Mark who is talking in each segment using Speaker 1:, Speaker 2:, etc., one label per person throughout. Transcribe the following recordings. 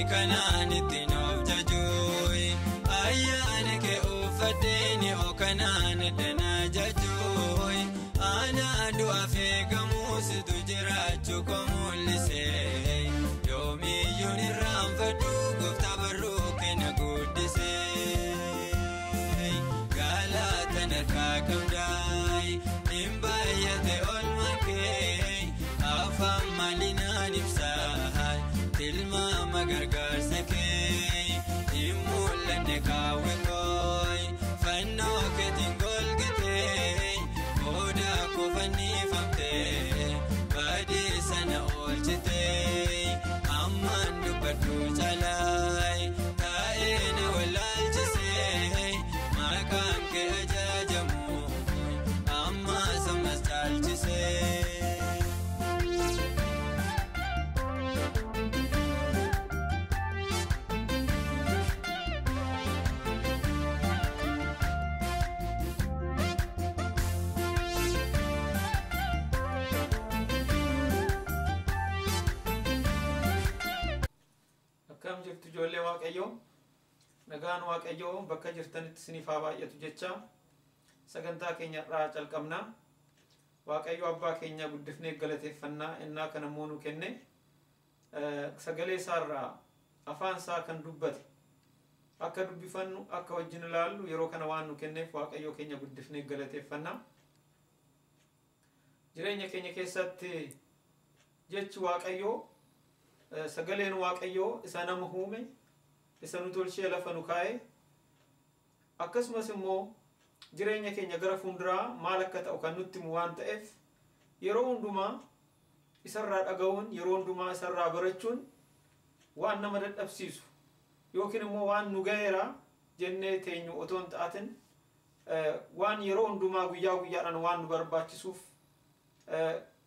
Speaker 1: Ani kanaan ittiin of jajuuyi ayyaana kee uffadheeni okanaan danaa jajuuyi ana du'a feegamuusitu jiraachuu koo mul'isee yoomiyyuun irraanfadhu gooftaa barruu kenna guddisee galatan harkaa qabdaayi hin baay'ate oolmaa kee afaan maalinaan ibsaa tilmaama gargaarsa kee hin mul'anne kaawwe kooyi fannoo keetiin golgatee qodaa koo fannifamtee baadii sana oolchitee ammaan dubbadhu caalaayi taa'ee na wallaalchisee maqaan kee ajajamu ammas ammas caalchisee.
Speaker 2: Akkam jirtu ijoollee Waaqayyoo, nagaan Waaqayyoo bakka jirtanitti isiniif haa baay'atu jecha sagantaa keenya irraa calqabna. Waaqayyo abbaa keenya guddifnee galateeffannaa innaa kana immoo nu kenne sagalee isaarraa afaan isaa kan dubbate akka dubbifannu akka wajjin ilaallu yeroo kana waan nu kenneef Waaqayyo keenya guddifnee galateeffannaa. Jireenya keenya keessatti jechi Waaqayyoo sagaleen Waaqayyoo isa nama uume isa nu tolchee lafa nu kaa'e akkasumas immoo jireenya keenya gara fuulduraa maal akka ta'u kan nutti himu waan ta'eef yeroo hundumaa isarraa dhaga'uun yeroo hundumaa isarraa barachuun waan nama dadhabsiisu yookiin immoo waan nu ga'eera jennee teenyu otoo hin ta'atin waan yeroo hundumaa guyyaa guyyaadhaan waan nu barbaachisuuf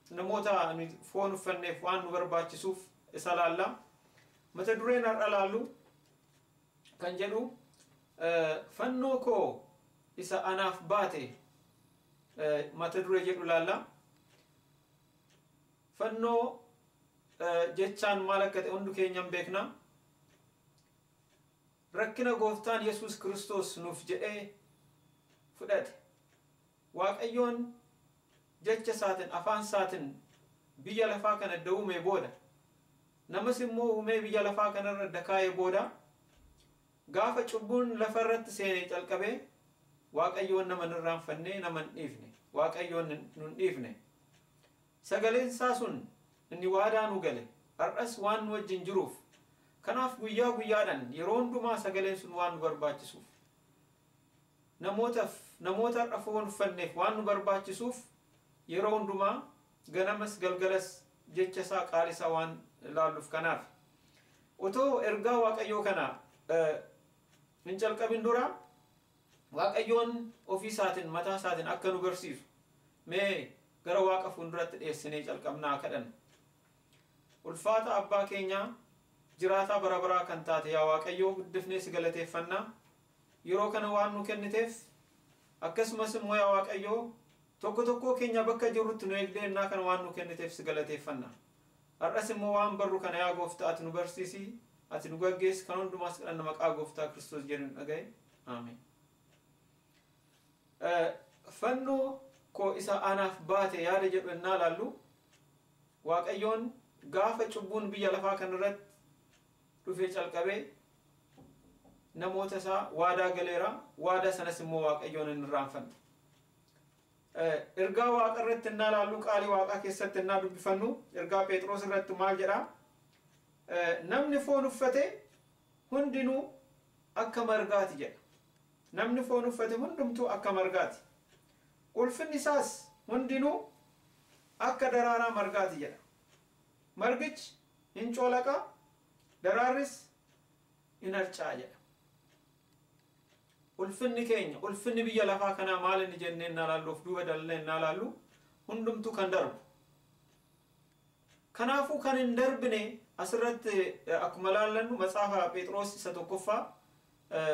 Speaker 2: namoota foon uffanneef waan nu barbaachisuuf isa laalla. Mata dureen har'a laallu kan jedhu fannoo koo isa anaaf baate mata duree jedhu laalla. Fannoo jechaan maal akka ta'e hundi keenya hin beekna. Rakkina gooftaan Yesuus Kiristoos nuuf jedhee fudhate. Waaqayyoon jecha isaatiin afaan isaatiin biyya lafaa kana adda uumee booda namas immoo uumee biyya lafaa kanarra adda kaa'ee booda gaafa cubbuun lafa irratti seenee calqabee Waaqayyoon nama hin irraanfanne nama hin dhiifne Waaqayyoon nu hin dhiifne. Sagaleen isaa sun inni waadaa nu gale har'as waan nu wajjin jiruuf kanaaf guyyaa guyyaadhaan yeroo hundumaa sagaleen sun waan nu barbaachisuuf namoota har'a foon uffanneef waan nu barbaachisuuf yeroo hundumaa ganamas galgalas jecha isaa qaala isaa waan ilaalluuf kanaaf otoo ergaa Waaqayyoo kana hin calqabin dura Waaqayyoon ofii isaatiin mataa isaatiin akka nu barsiisu mee gara Waaqa fuulduratti dhiyeessinee calqabnaa kadhanna. Ulfaata abbaa keenyaa jiraataa bara baraa kan taate yaa Waaqayyoo guddifnee si galateeffannaa yeroo kana waan nu kenniteef akkasumas immoo yaa Waaqayyoo tokko tokkoo keenya bakka jirrutti nu eegdee innaa kana waan nu kenniteef si galateeffannaa. Har'as immoo waan barru kana yaa gooftaa ati nu barsiisi ati nu gaggeessi kan hundumaas kadhanna maqaa gooftaa Kiristoos jedhuun dhagaye. Ameen. Fannoo koo isa anaaf baate yaada jedhu innaa laallu Waaqayyoon gaafa cubbuun biyya lafaa kanarratti dhufee calqabee namoota isaa waadaa galeera waadaa sanas immoo Waaqayyoon hin irraanfanne. Ergaa Waaqa irratti innaa laallu qaalii Waaqaa keessatti innaa dubbifannu ergaa Phexros irratti maal jedhaa? Namni foon uffate hundinuu akka margaati jedha. Namni foon uffate hundumtuu akka margaati. Ulfinni isaas hundinuu akka daraaraa margaati jedha. Margichi hin coolaqa, daraarris hin harca'a jedha. Ulfinni keenya, ulfinni biyya lafaa kanaa maal inni jennee innaa laallu, of duuba dallee innaa laallu hundumtuu kan darbu. Kanaafuu kan hin darbine asirratti akkuma laallannu matsaafa Phexros isa tokkoffaa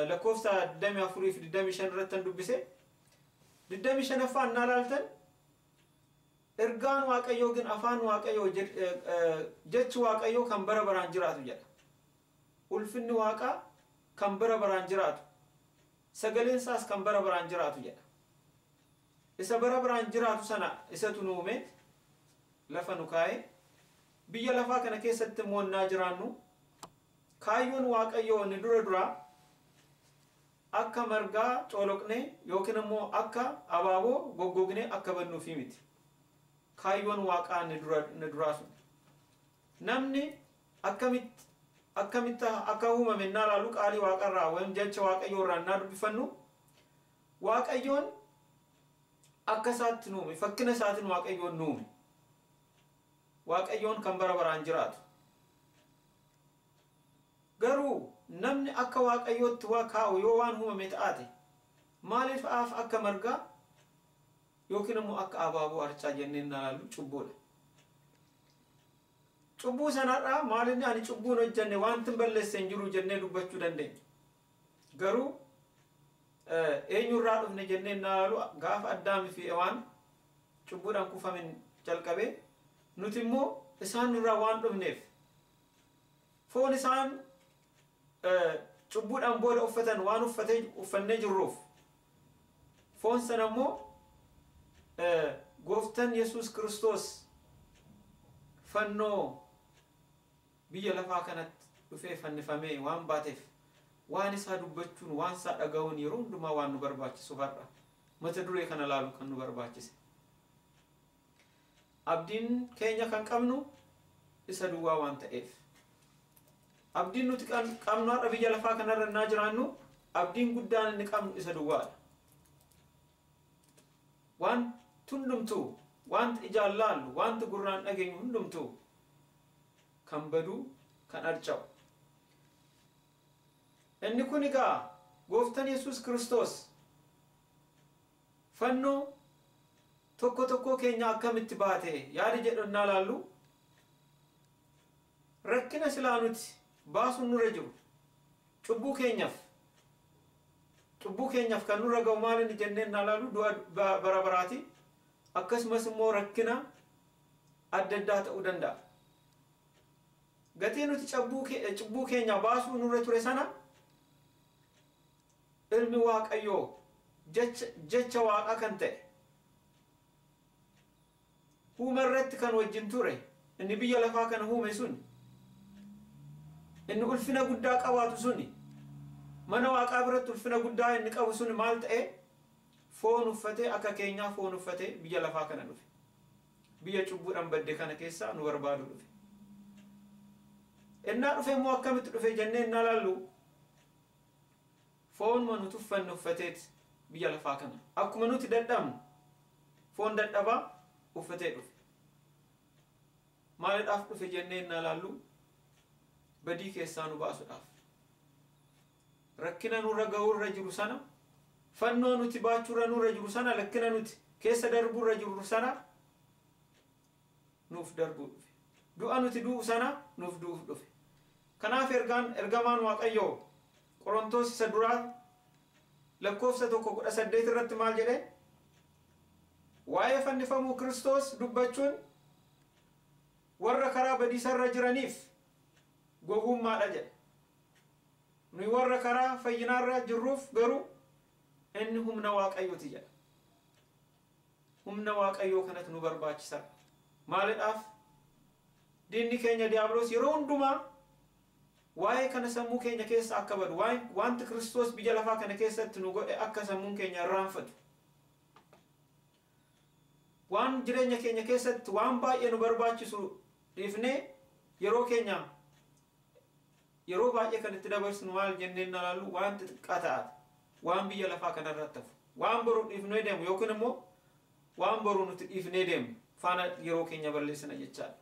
Speaker 2: lakkoofsa 24 fi 25 irratti kan dubbise. 25ffaa innaa laaltan ergaan Waaqayyoo ግን afaan Waaqayyoo jechi Waaqayyoo kan bara baraan jiraatu jedha. Ulfinni Waaqaa kan bara baraan jiraatu, sagaleen isaas kan bara baraan jiraatu jedha. Isa bara baraan jiraatu sana isatu nu uume, lafa nu kaa'e. Biyya lafaa kana keessatti immoo innaa jiraannu kaayyoon Waaqayyoo inni dura duraa akka margaa cooloqnee yookiin immoo akka abaaboo goggognee akka bannuufi miti. Kaayyoon Waaqaa inni duraa sun. Namni akkamitti akka uumame innaa ilaallu, qaalii Waaqarraa waan jecha Waaqayyoo irraa innaa dubbifannu, Waaqayyoon akka isaatti nu uume, fakkina isaatiin Waaqayyoon nu uume. Waaqayyoon kan bara baraan jiraatu. Garuu namni akka Waaqayyootti waa kaa'u yoo waan uumame taate, maaliif aaf akka margaa yookiin immoo akka abaaboo harcaa jennee innaa ilaallu cubbuudha. Cubbuu sanarraa maalinni ani cubbuun hojjenne, wanti hin balleesse hin jiru jennee dubbachuu dandeenya. Garuu eenyurraa dhufne jennee innaa ilaallu, gaafa Addaamii fi Hewaan cubbuudhaan kufamin jalqabe, nuti immoo isaan irraa waan dhufneef, foon isaan cubbuudhaan booda uffatan waan uffannee jirruuf, foon sana immoo Gooftaan Yesuus Kiristoos fannoo biyya lafaa kanatti dhufee fannifamee waan baateef, waan isaa dubbachuun, waan isaa dhaga'uun yeroo hundumaa waan nu barbaachisu, har'a mata duree kana laalu kan nu barbaachise. Abdiin keenya kan qabnu isa duwwaa waan ta'eef. Abdiin nuti qabnu har'a biyya lafaa kanarra innaa jiraannu, abdiin guddaan inni qabnu isa duwwaadha. Waan hundumtuu, wanti ijaan laallu, wanti gurraan dhageenyu hundumtuu kan baduu, kan harca'u. Inni kun egaa Gooftaan Yesuus Kiristoos fannoo tokko tokkoo keenya akkamitti baate yaada jedhu innaa laallu, rakkina silaa nuti baasuun nurra jiru, cubbuu keenyaaf kan nurra ga'u maal inni jennee innaa laallu, du'a bara baraati. Akkasumas immoo rakkina adda addaa ta'uu danda'a. Gatii nuti cubbuu keenya baasuu nurra ture sana, ilmi Waaqayyoo, jecha Waaqaa kan ta'e, huuma irratti kan wajjin ture, inni biyya lafaa kana uume sun, inni ulfina guddaa qabaatu suni, mana Waaqaa biratti ulfina guddaa inni qabu sun maal ta'e? Foon uffatee, akka keenyaa foon uffatee biyya lafaa kana dhufe. Biyya cubbuudhaan badde kana keessaa nu barbaadu dhufe. Innaa dhufe immoo akkamitti dhufe jennee innaa laallu, foonuma nuti uffanne uffateet biyya lafaa kana akkuma nuti dadhabnu foon dadhabaa uffatee dhufe. Maaliidhaaf dhufe jennee innaa laallu, badii keessaa nu baasuudhaaf. Rakkina nurra ga'uurra jiru sana, fannoo nuti baachuurra nurra jiru sana, rakkina nuti keessa darbuurra jiru sana nuuf darbuu dhufe. Du'a nuti du'u sana nuuf du'uuf dhufe. Kanaaf ergaan ergamaan Waaqayyoo Qorontoos isa duraa lakkoofsa 1:18 irratti maal jedhe? Waa'ee fannifamuu Kiristoos dubbachuun warra karaa badiisarra jiraniif gowwummaadha jedhe. Nuyi warra karaa fayyinaarra jirruuf garuu inni humna Waaqayyooti jedha. Humna Waaqayyoo kanatu nu barbaachisa. Maalidhaaf? Diinni keenya Diiyaabiloos yeroo hundumaa waa'ee kana sammuu keenya keessa akka badu, wanti Kiristoos biyya lafaa kana keessatti nu godhe akka sammuun keenya irraanfatu, waan jireenya keenya keessatti waan baay'ee nu barbaachisu dhiifnee, yeroo keenya yeroo baay'ee kan itti dabarsinu maal jenneen ilaallu, waan xixiqqaa ta'aati, waan biyya lafaa kanarratti hafu, waan boru dhiifnee deemu yookiin immoo waan boru nuti dhiifnee deemu faana yeroo keenya balleessina jechaadha.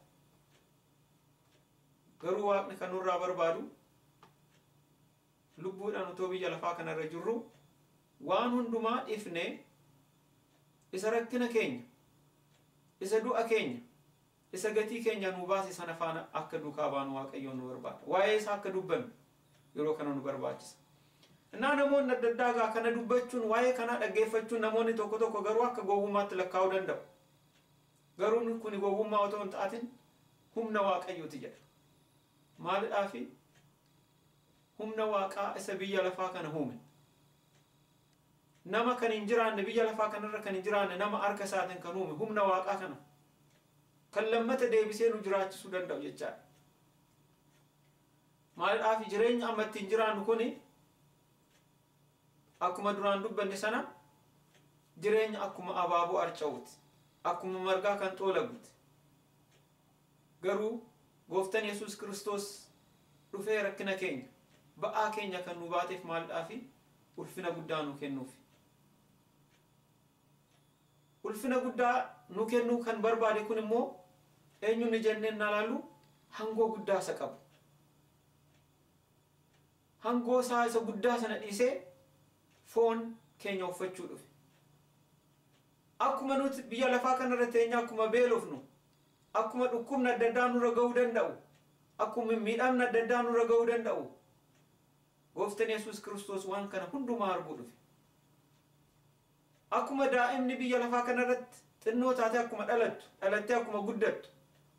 Speaker 2: Garuu Waaqni kan nurraa barbaadu, lubbuudhaan utoo biyya lafaa kanarra jirru, waan hundumaa dhiifnee isa rakkina keenya, isa du'a keenya, isa gatii keenya nu baase sana faana akka duukaa baanu Waaqayyoon nu barbaada. Waa'ee isaa akka dubbannu yeroo kana nu barbaachisa. Innaa namoonni adda addaa gaa kana dubbachuun, waa'ee kanaa dhaggeeffachuun, namoonni tokko tokko garuu akka gowwummaatti lakkaa'uu danda'u. Garuu kuni gowwummaa otoo hin ta'atin humna Waaqayyooti jedha. Maalidhaafi? Humna waaqaa isa biyya lafaa kana uume. Nama kan hin jiraanne biyya lafaa kanarra kan hin jiraanne nama harka isaatiin kan uume humna waaqaa kana kan lammata deebisee nu jiraachisuu danda'u jechaadha. Maaliidhaaf jireenya amma ittiin jiraannu kuni akkuma duraan dubbanne sana jireenya akkuma abaaboo harca'uuti. Akkuma margaa kan xoolaguuti. Garuu gooftaan Yesuus Kiristoos dhufee rakkina keenya ba'aa keenya kan nu baateef maaliidhaafi ulfina guddaa nu kennuuf. Ulfina guddaa nu kennuu kan barbaade kun immoo eenyuun ni jenneen na laallu hangoo guddaa isa qabu. Hangoo isaa isa guddaa sana dhiisee foon keenya uffachuu dhufe. Akkuma nuti biyya lafaa kanarra teenya akkuma beelofnu, akkuma dhukkubni adda addaa nurra ga'uu danda'u, akkuma miidhamni adda addaa nurra ga'uu danda'u, gooftaan Yesuus Kiristoos waan kana hundumaa arguu dhufe. Akkuma daa'imni biyya lafaa kanarratti xinnoo taate akkuma dhalattu, dhalattee akkuma guddattu,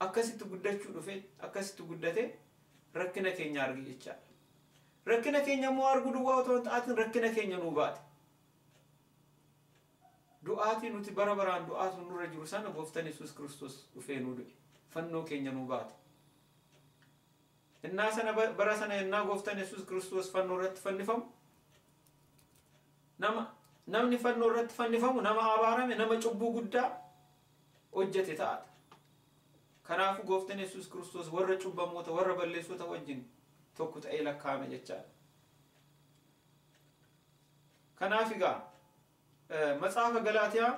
Speaker 2: akkasitti guddachuu dhufe, akkasitti guddate rakkina keenya arge jechaadha. Rakkina keenya immoo arguu duwwaa otoo hin ta'atin rakkina keenya nuu baate. Du'aatii nuti bara baraan du'aatu nurra jiru sana gooftaan Yesuus Kiristoos dhufee nuu du'e. Fannoo keenya nuu baate. Innaa sana bara sana innaa gooftaan Yesuus Kiristoos fannoo irratti fannifamu namni fannoo irratti fannifamu nama abaarame nama cubbuu guddaa hojjete ta'ata. Kanaafuu gooftaan Yesuus Kiristoos warra cubbamoota warra balleessota wajjin tokko ta'ee lakkaa'ame jechaadha. Kanaaf egaa matsaafa Galaatiyaa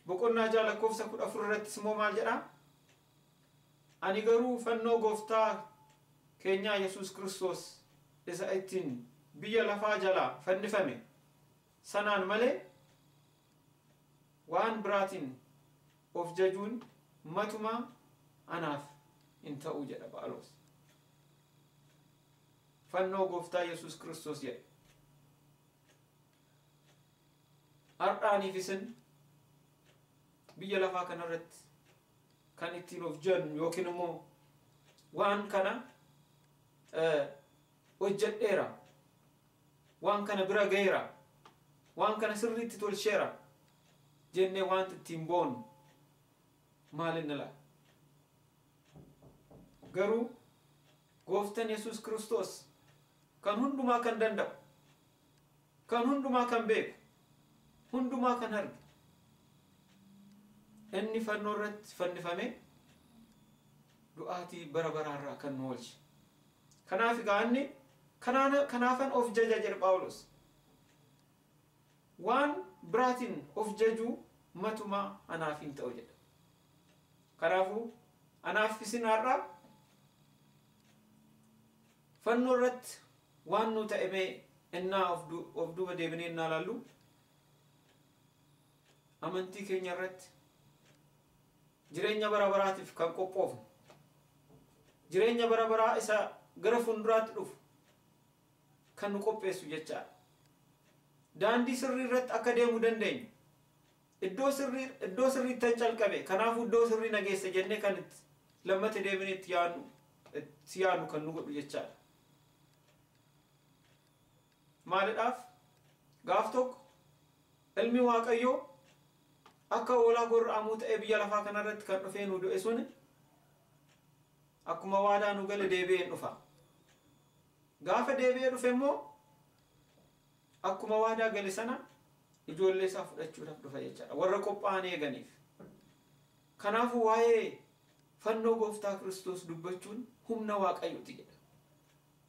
Speaker 2: boqonnaa 6 lakkoofsa 14 irrattis immoo maal jedhaa? Ani garuu fannoo gooftaa keenyaa Yesuus Kiristoos isa ittiin biyya lafaa jalaa fannifame sanaan malee waan biraatiin of jajuun matumaa anaaf hin ta'u jedha Phaawulos. Fannoo gooftaa Yesuus Kiristoos jedha. Har'aaniif isin biyya lafaa kanarratti kan ittiin of jennu yookiin immoo waan kana hojjedheera, waan kana bira ga'eera, waan kana sirriitti tolcheera jennee wanti ittiin boonnu maal inni laa? Garuu gooftaan Yesuus Kiristoos kan hundumaa kan danda'u, kan hundumaa kan beeku, hundumaa kan arge, inni fannoo irratti fannifame du'aatii bara baraarraa kan nu oolche. Kanaaf egaa inni kanaafan of jaja jedhe Phaawulos. Waan biraatiin of jajuu matumaa anaaf hin ta'u jedha. Kanaafuu anaaf isin har'a fannoo irratti waan nu ta'e mee innaa of duuba deebinee innaa laallu amantii keenya irratti jireenya bara baraatiif kan qophoofnu, jireenya bara baraa isa gara fuulduraatti dhufu kan nu qopheessu jechaadha. Daandii sirrii irratti akka deemuu dandeenyu, iddoo sirriitti tan calqabe kanaafuu iddoo sirrii nageessa jennee kan itti lammata deebinee itti yaadnu kan nu godhu jechaadha. Maaliidhaaf gaaf tokko ilmi Waaqayyoo akka hoolaa gorra'amuu ta'ee biyya lafaa kanarratti kan dhufee nu du'e sun akkuma waadaa nu gale deebi'ee dhufa. Gaafa deebi'ee dhufe immoo akkuma waadaa gale sana ijoollee isaa fudhachuudhaaf dhufa jechaadha. Warra qophaa'an eeganiif. Kanaafuu waa'ee fannoo gooftaa Kiristoos dubbachuun humna Waaqayyooti jedha.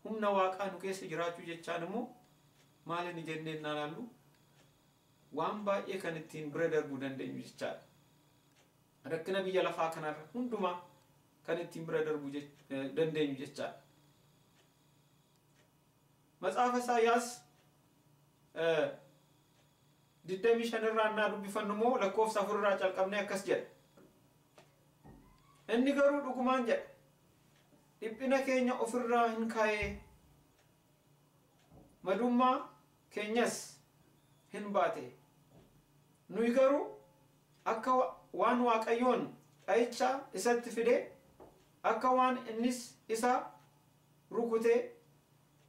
Speaker 2: Humna Waaqaa nu keessa jiraachuu jechaan immoo maal inni jennee na laallu waan baay'ee kan ittiin bira darbuu dandeenyu jechaadha. Rakkina biyya lafaa kanarra hundumaa kan ittiin bira darbuu dandeenyu jechaadha. Matsaafa Isaayyaas 25 irraa innaa dubbifannu immoo lakkoofsa 4 irraa calqabnee akkas jedha. Inni garuu dhugumaan jedha, dhiphina keenya ofirraa hin kaa'ee, madummaa keenyas hin baate. Nuyi garuu akka waan Waaqayyoon dha'icha isatti fide, akka waan innis isa rukutee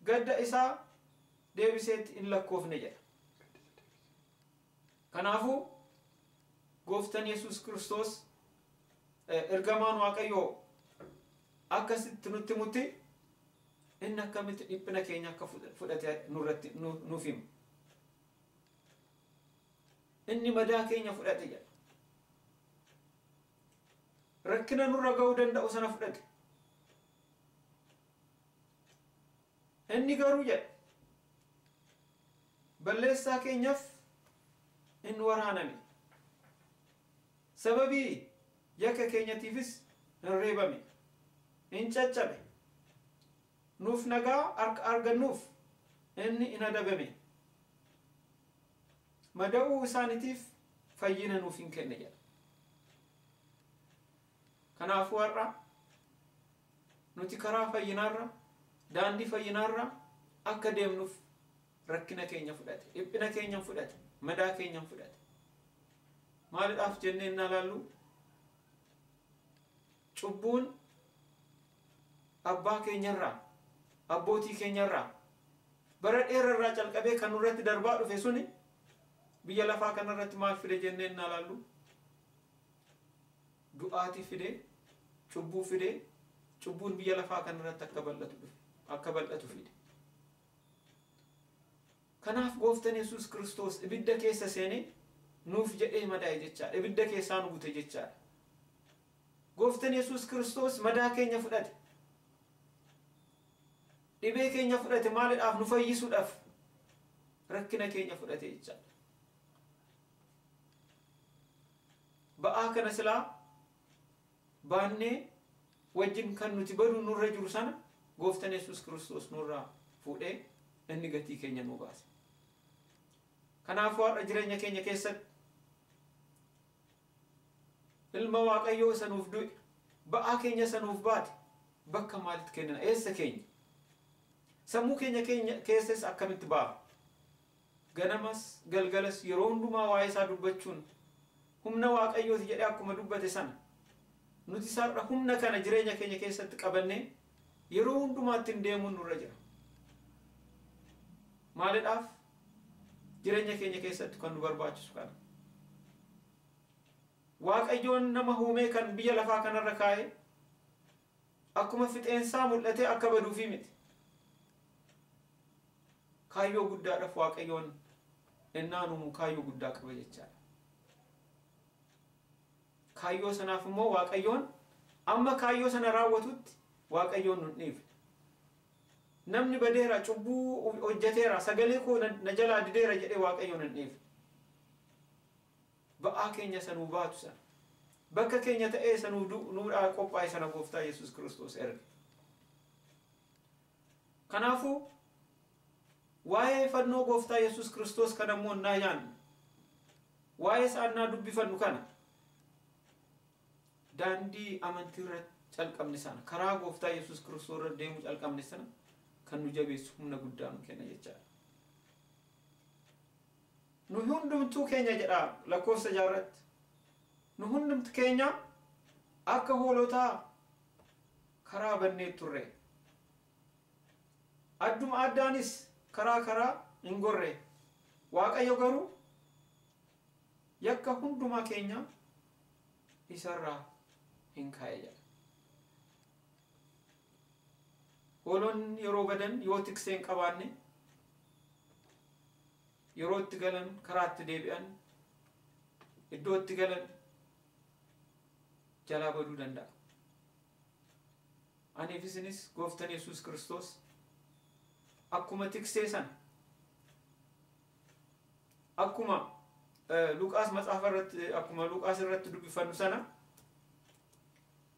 Speaker 2: Gadda isaa deebiseetti hin lakkoofne jedha. Kanaafuu gooftaan Yesuus Kiristoos ergamaan Waaqayyoo akkasitti nutti himutti inni akkamitti dhiphina keenya akka fudhate nurratti nuuf hima. Inni madaa keenya fudhate jedha. Rakkina nurra ga'uu danda'u sana fudhate. Inni garuu jedha balleessaa keenyaaf inni waraaname. Sababii yakka keenyatiifis hin reebame, hin caccabe. Nuuf nagaa argannuuf inni hin adabame. Mada'uu isaaniitiif fayyina nuuf hin kenne jedha. Kanaafuu har'a nuti karaa fayyinaarra, daandii fayyinaarra akka deemnuuf rakkina keenya fudhate, dhiphina keenya fudhate, madaa keenya fudhate. Maaliidhaaf jennee innaa laallu cubbuun abbaa keenyarraa, abbootii keenyarraa bara dheerarraa calqabee kan nurratti darbaa dhufe suni biyya lafaa kanarratti maal fide jennee innaa laallu du'aatii fide, cubbuu fide, cubbuun biyya lafaa kanarratti akka bal'atu dhufe, akka bal'atu fide. Kanaaf gooftaan Yesuus Kiristoos ibidda keessa seenee nuuf jedhee madaa'e jechaadha. Ibidda keessaa nu bute jechaadha. Gooftaan Yesuus Kiristoos madaa keenya fudhate. Dhibee keenya fudhate maaliidhaaf? Nu fayyisuudhaaf rakkina keenya fudhate jechaadha. Ba'aa kana silaa baannee wajjin kan nuti baduu nurra jiru sana gooftaan Yesuus Kiristoos nurraa fuudhee inni gatii keenya nu baase. Kanaafuu har'a jireenya keenya keessatti ilma Waaqayyoo isa nuuf du'e, ba'aa keenya isa nuuf baate bakka maalitti kennina? Eessa keenya? Sammuu keenya keessas akkamitti ba'a? Ganamas galgalas yeroo hundumaa waa'ee isaa dubbachuun humna Waaqayyooti jedhee akkuma dubbate sana nuti har'a humna kana jireenya keenya keessatti qabannee yeroo hundumaatti hin deemuun nurra jira. Maaliidhaaf? Jireenya keenya keessatti kan nu barbaachisu kana. Waaqayyoon nama uumee kan biyya lafaa kanarra kaa'e akkuma fixeensaa mul'atee akka baduufii miti. Kaayyoo guddaadhaaf Waaqayyoon innaan uumu kaayyoo guddaa qaba jechaadha. Kaayyoo sanaaf immoo Waaqayyoon amma kaayyoo sana raawwatutti Waaqayyoon nun dhiifne. Namni badeera, cubbuu hojjeteera, sagalee koo na jalaa dideera jedhee Waaqayyoon hin dhiifne. Ba'aa keenya sanuu baatu sana, bakka keenya ta'ee sanuu nuudhaa qophaa'e sana gooftaa Yesuus Kiristoos erge. Kanaafuu waa'ee fannoo gooftaa Yesuus Kiristoos kana immoo innaa yaannu, waa'ee isaa innaa dubbifannu kana daandii amantii irra calqabne sana, karaa gooftaa Yesuus Kiristoos irra deemuu calqabne sana kan nu jabeessu humna guddaa nu kenna jechaadha. Nu hundumtuu keenya jedha lakkoofsa jaarratti. Nu hundumtu keenya akka hoolotaa karaa bannee turre. Adduma addaanis karaa karaa hin gorre. Waaqayyo garuu yakka hundumaa keenya isarraa hin kaa'e jedha. Hoolonni yeroo badan yoo tiksee hin qabaanne yeroo itti galan karaa itti deebi'an iddoo itti galan jalaa baduu danda'a. Aniif isinis gooftaan Yesuus Kiristoos akkuma tiksee sana akkuma Luqaas matsaafa irratti akkuma Luqaas irratti dubbifannu sana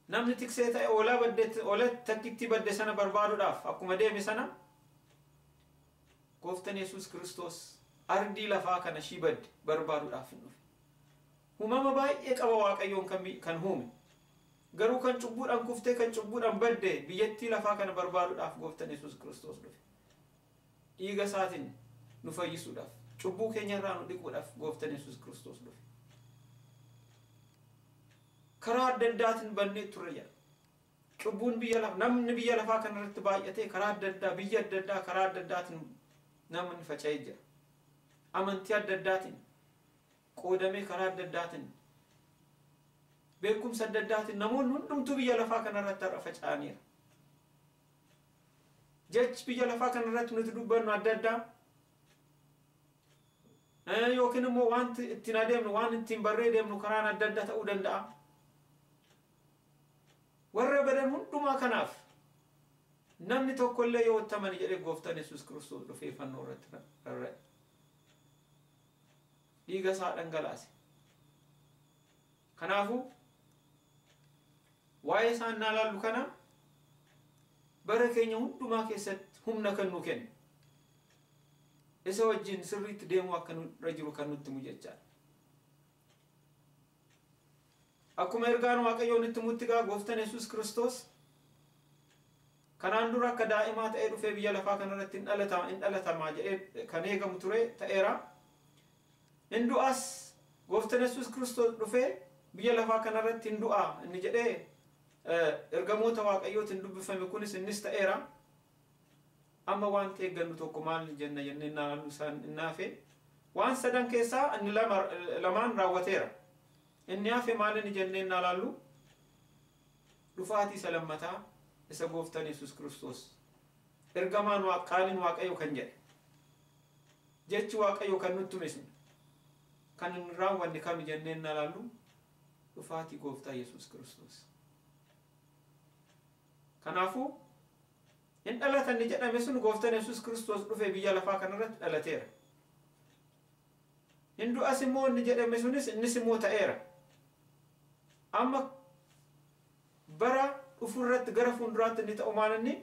Speaker 2: namni tiksee ta'e hoolaa badde hoolaa takkitti badde sana barbaaduudhaaf akkuma deeme sana gooftaan Yesuus Kiristoos ardii lafaa kana ishii badde barbaaduudhaaf hin dhufe. Uumama baay'ee qaba Waaqayyoon kan uume. Garuu kan cubbuudhaan kuftee kan cubbuudhaan badde biyyattii lafaa kana barbaaduudhaaf gooftaan Yesuus Kiristoos dhufe. Dhiiga isaatiin nu fayyisuudhaaf, cubbuu keenya irraa nu dhiquudhaaf gooftaan Yesuus Kiristoos dhufe. Karaa adda addaatiin bannee turre jedha. Cubbuun biyya lafaa namni biyya lafaa kanarratti baay'atee karaa adda addaa biyya adda addaa karaa adda addaatiin namni faca'ee jira. Amantii adda addaatiin qoodamee karaa adda addaatiin beekumsa adda addaatiin namoonni hundumtuu biyya lafaa kanarratti har'a faca'aniira. Jechi biyya lafaa kanarratti nuti dubbannu adda addaa yookiin immoo wanti ittiin adeemnu waan ittiin barree deemnu karaan adda addaa ta'uu danda'a. Warra badan hundumaa kanaaf namni tokkollee yoo ittamani jedhee gooftaan Yesuus Kiristoos dhufee fannoo irratti rarra'e. Dhiiga isaa dhangalaase. Kanaafuu waa'ee isaan naa laallu kana bara keenya hundumaa keessatti humna kan nu kennu. Isa wajjin sirriitti deemuu akka nurra jiru kan nutti himu jechaadha. Akkuma ergaan Waaqayyoon itti himutti gaa gooftaan Yesuus Kiristoos kanaan dura akka daa'imaa ta'ee dhufee biyya lafaa kanarratti hin dhalatamaa jedhee kan eegamu ture ta'eera. Hin du'as gooftaan Yesuus Kiristoos dhufee biyya lafaa kanarratti hin du'a inni jedhee ergamoota Waaqayyootiin dubbifame kunis innis ta'eera. Amma wanti eeggannu tokko maal jenna jennee naallu isaan inni hafe waan sadan keessaa inni lamaan raawwateera. Inni hafe maal inni jennee naallu dhufaatii isa lammataa isa gooftaan Yesuus Kiristoos ergamaan qaaliin Waaqayyo kan jedhe jechi Waaqayyo kan nutti hime sun kan hin raawwanne kami jennee naallu dhufaatii gooftaa Yesuus Kiristoos. Kanaafuu hin dhalatan jedhame sun gooftaan Yesuus Kiristoos dhufee biyya lafaa kanarratti dhalateera. Hin du'as immoo inni jedhame sunis innis immoo ta'eera. Amma bara dhufurratti gara fuulduraatti inni ta'u maal inni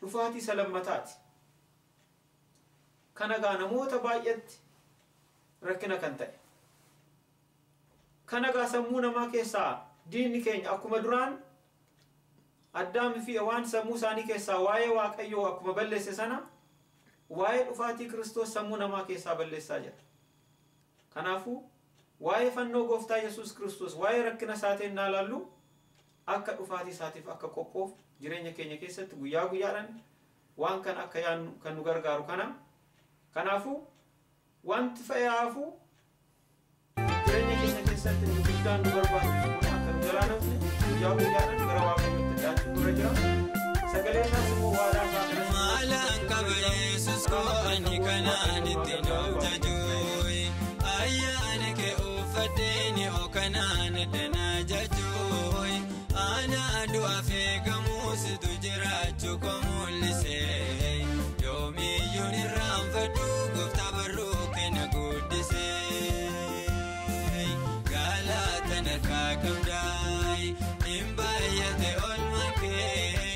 Speaker 2: dhufaatii isa lammataati. Kana gaa namoota baay'eetti rakkina kan ta'e. Kana gaa sammuu namaa keessaa diinni keenya akkuma duraan Addaam fi Hewaan sammuu isaanii keessaa waa'ee Waaqayyoo akkuma balleesse sana waa'ee dhufaatii Kiristoos sammuu namaa keessaa balleessaa jira. Kanaafuu waa'ee fannoo gooftaa Yesuus Kiristoos waa'ee rakkina isaatiin naa laallu akka dhufaatii isaatiif akka qophoof jireenya keenya keessatti guyyaa guyyaadhaan waan kan akka yaannu kan nu gargaaru kana. Kanaafuu wanti fayyaafuu jireenya keenya keessatti inni guddaan nu barbaachisu kun akka nu jalaanafne guyyaa guyyaadhaan gara Waaqayyootti dhiyaachuu nurra jira. Sagalee isaas immoo waadaa isaa kana
Speaker 1: Maalaan qaba Yesuus koo ani kanaan ittiin of jajuuyi. Ayyaana kee uffadhee ni okanaan danaa jajuuyi. Aanaa du'aaf eegamuu situ jiraachuu koo mul'isee. Yoomiyyuu ni raanfadhu gooftaa barruu kee na guddisee. Galata harkaa qabdaay hin baay'ate oolmaa kee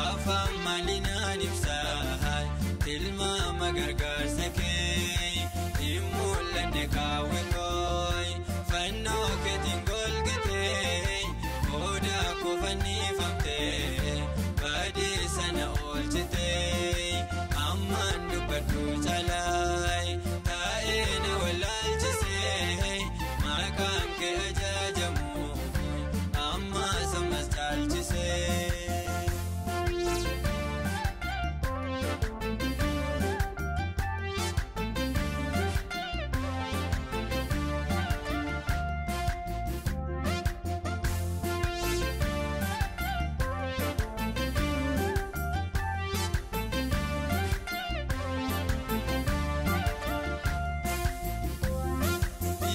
Speaker 1: afaan maalinaan ibsaa tilmaama gargaarsa kee hin mul'anne kaawwe kooy fannoo keetiin golgatee odaa koo fannifamtee badii sana oolchitee ammaan dubbadhu calaay taa'ee na wallaalchisee maqaan kee ajajamu ammas ammas caalchisee.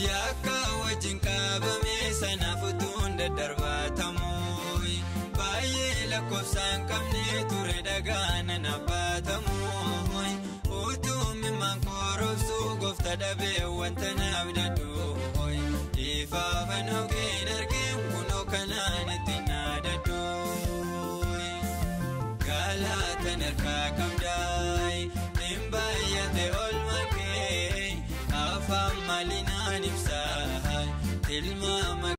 Speaker 1: Yakka wajjin qabame sanaaf utuun daddarbatamuuyi. Baay'ee lakkoofsaan qabne ture dhagaan abbaatamuuyi. Utuu mimaan korobsuu goofta dhabee wanta naaf dadhuuyi. Ifaafan hogeen argeen kunoo kanaan itti naadadhuuyi. Galata harkaa qabdaay hin baay'ate oolmaa kee afaan maalinaan ibsaa tilmaama